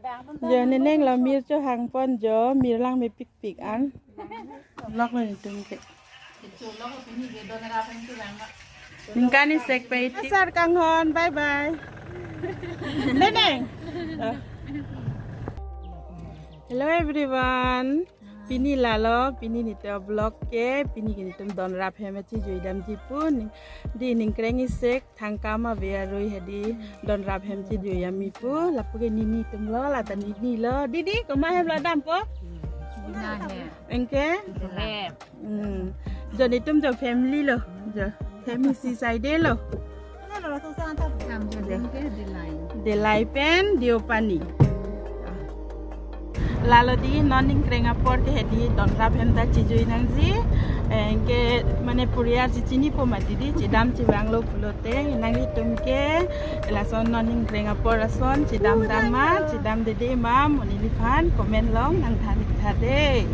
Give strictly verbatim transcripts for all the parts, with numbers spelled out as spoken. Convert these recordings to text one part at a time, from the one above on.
Jo, neneng lo mir chohangpon jo, mir langmepikpik an. Vlog lo netum ke. Ningkan isi ke iti. Sar kanghon, bye bye. Neneng. Hello everyone. Pini lalo, pini nelitum vlog ke, pini ke nelitum Donrap hem chejui damji pu, ning, dei ningkreng isi thangkam ave arui hedi Donrap hem chejui damji pu, lapu ke nini atum lo, lata nini lo. Didi, komat hem lo dampo? Bina hem. Anke? Hem. Hmm. Jo nelitum jo family lo, jo. Hem isi side lo. Ham jo ding ke Dillai. Dillai pen Deopani. Lalo dei non ningkreng apor ke hedi Donrap hem ta chejui nangji. Anke mane puriar si chinipo mati dei, chedam chevanglo pulote nanglitum ke lason non ningkreng apor ason chedam dam ma, chedamdede ma, mo neliphan comment along nangthan ik tha dei.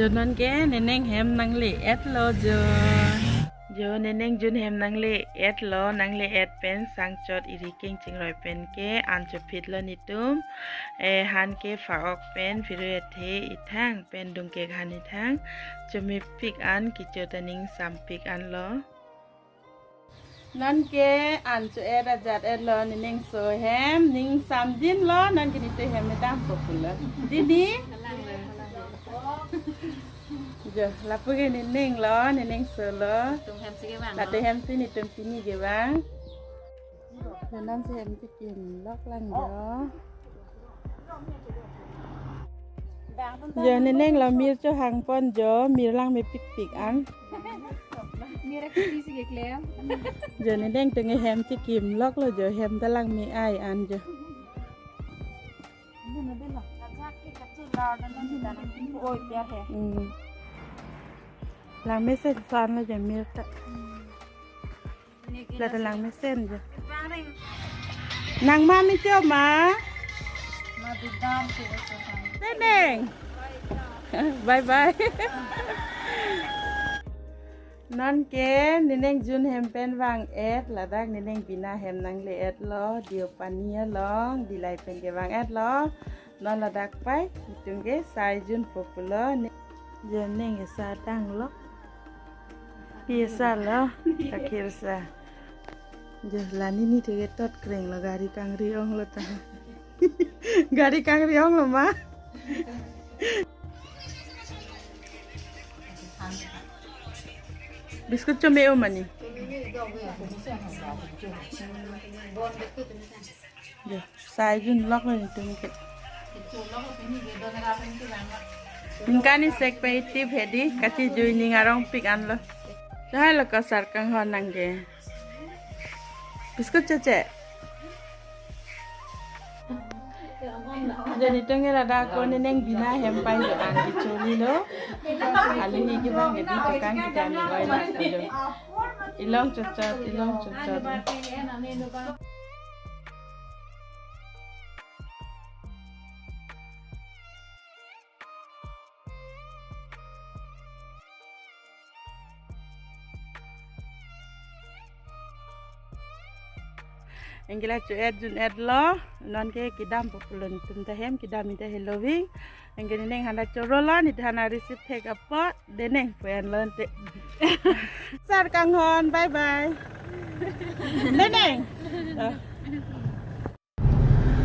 Jo non ke neneng hem nangle-et lo jo. Jo neneng jun hem nangle-et lo, nangle-et pen sangchot iri keng chingroi pen ke an chophit lo nelitum. Eh, han ke pha-ok pen phirui athe ithang pen dungkek han ithang. Chomepik an kecho ta ningsampik an lo. Non ke an cho-et ajat-et lo, neneng so hem, ningsamdin lo, non ke nelitum hem dampo pulo. Didi? Jo, lapu ke neneng lo, neneng so lo. Tum hem si kevang lo. Lata hem si nelitum pini kevang. Lason si hem si kimlok lang jo. Jo neneng lo mir chohangpon jo, mir langmepikpik an. Mir akisi si keklem. Jo neneng atum ke hem si kimlok lo jo, hem ta langme-ai an jo. Hmm. Langmesen san lo jo mir ta. Lata langmesen jo. Nang ma mi cho ma? Neneng. Bye bye. Non ke neneng jun hem pen vang-et, ladak neneng Bina hem nangle-et lo, Deopani along, Dillai pen kevang-et lo. Non ladak pai, itum ke sai junpo pulo, ne, jo neng esa tanglo. Pi esa lo, kakhir sa. Jo la nini atum ke tot kreng lo, gari kangri ong lo ta. Gari kangri ong lo ma. Biscuit chome-o mane. Jo, sai junlok lo netum ke. Ningkan isi ke iti hedi, kachejui ning arongpik an lo. Lahai lo ko sar kanghon nang ke. Biscuit cheche. Jo netum ke ladak ko neneng Bina hem pai jo an kecholi lo. Alu ni kevang ke di tukang kita ni oi la lo. Ilong chotchot, ilong chotchot. Anke la cho-et jun-et lo, non ke kedampo pulo netum ta hem, kedam ita heloving. Anke neneng handa choro lo, neli handa receive thek apot, deneng pen lo ante. Sar kanghon, bye bye. Deneng.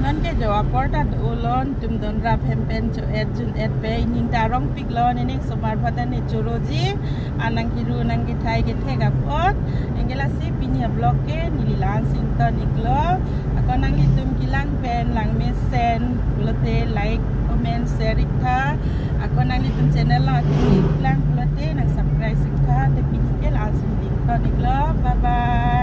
Non ke jo apor ta do lo, netum Donrap hem pen cho-et jun-et pen, ining ta arongpik lo, neneng somar phat ta ne choroji, anang kiru nang kethai kethek apot. Anke lasi pini a-vlog ke neli la-an si ington ik lo. Ako nanglitum kelang pen langmesen pulote like, comment, share ik tha. Ako nanglitum channel along kelang pulote nang subscribe ik tha. Te pini ke la-an si ington ik lo. Bye bye.